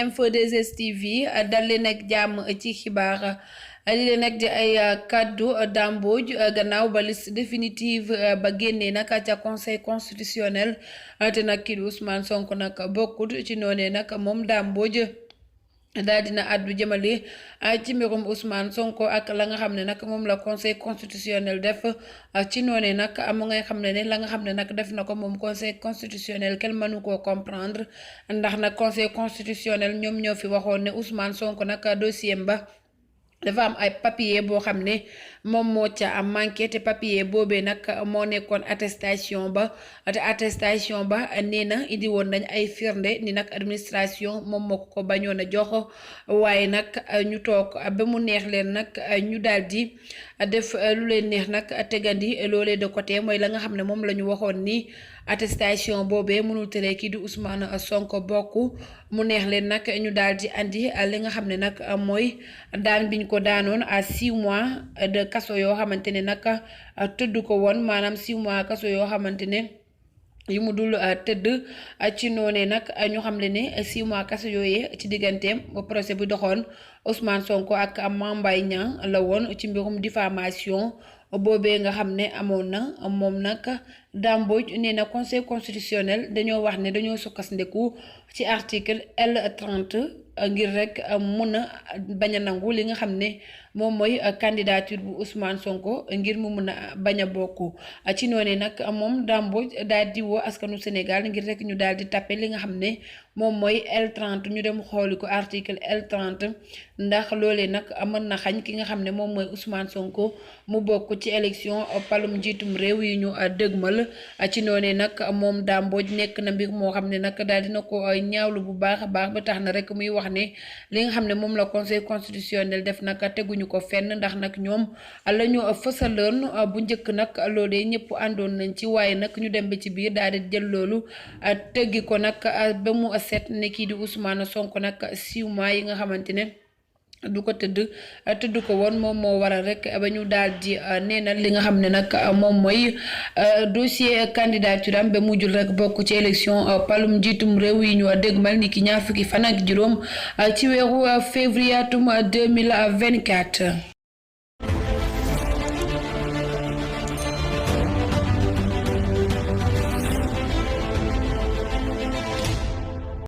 Info 2S TV dal leen ak jàmm ci xibaar li leen nag di ay kaddu Dame Mbodj gannaaw ba liste définitive ba génnee nag ca conseil constitutionnel te nag kii di Ousmane Sonko nag bokkut ci noonee nag moom Dame Mbodj daal dina àddu jëmale ci mbirum Ousmane Sonko ak la nga xam ne nag moom la conseil constitutionnel def ci noonee nag mu ngay xam ne la nga xam ne nag def na ko moom conseil constitutionnel kenn mënu koo comprendre ndax nag conseil constitutionnel ñoom ñoo fi waxoon ne Ousmane Sonko nag dossier ba dafa am ay papier boo xam ne moom moo ca am manqué te papier boobee nag moo nekkoon attestation ba te attestation ba nee na indi woon nañ ay firnde ni nag administration moom moo ko bañoon a jox waaye nag ñu toog ba mu neex leen nag ñu daal di def lu leen neex nag tegandi loolee de côté mooy la nga xam ne moom la ñu waxoon ni attestation boobee mënul tere kii di Ousmane Sonko bokk mu neex leen nag ñu daal di andi li nga xam ne nag mooy daan biñ ko daanoon à 6 mois de kaso yoo xamante ne nag tëdd ko woon maanaam 6 mois kaso yoo xamante ne yu mu dul tëdd ci noonee nag ñu xam le ne 6 mois kaso yooyee ci digganteem ba procès bi doxoon Ousmane Sonko ak Mame Mbaye Niang la woon ci mbirum diffamation boobee nga xam ne amoon na moom nag Dame Mbodj nee na conseil constitutionnel dañoo wax ne dañoo sukkandiku ci article L30 ngir rek mun a bañ a nangu li nga xam ne moom mooy candidature bu Ousmane Sonko ngir mu mun a bañ a bokk ci noonu nag moom Dame Mbodj daal di woo askanu Sénégal ngir rek ñu daal di tappe li nga xam ne moom mooy L30 ñu dem xooli ko article L30 ndax loolee nag mën na xañ ki nga xam ne moom mooy Ousmane Sonko mu bokk ci élection palum njiitum réew yi ñu dëgmal ci noonu nag moom Dame Mbodj nekk na mbir moo xam ne nag daal dina ko ñaawlu bu baax a baax ba tax na rek muy wax ne li nga xam ne moom la conseil constitutionnel def nag teguñu ko fenn ndax nag ñoom la ñu fësaloon bu njëkk nag loolee ñëpp àndoon nañ ci waaye nag ñu dem ba ci biir daal di jël loolu teggi ko nag ba mu set ne kii di Ousmane Sonko nag 6 mois yi nga xamante ne du ko tëdd ko woon moom moo waral rek ba ñu daal di neenal li nga xam ne nag moom mooy dossier candidature am ba mujjul rek bokk ci élection palum njiitum réew yi ñu dégmal ni ki ñaar fukki fan ak juróom ci weeru février atum 2024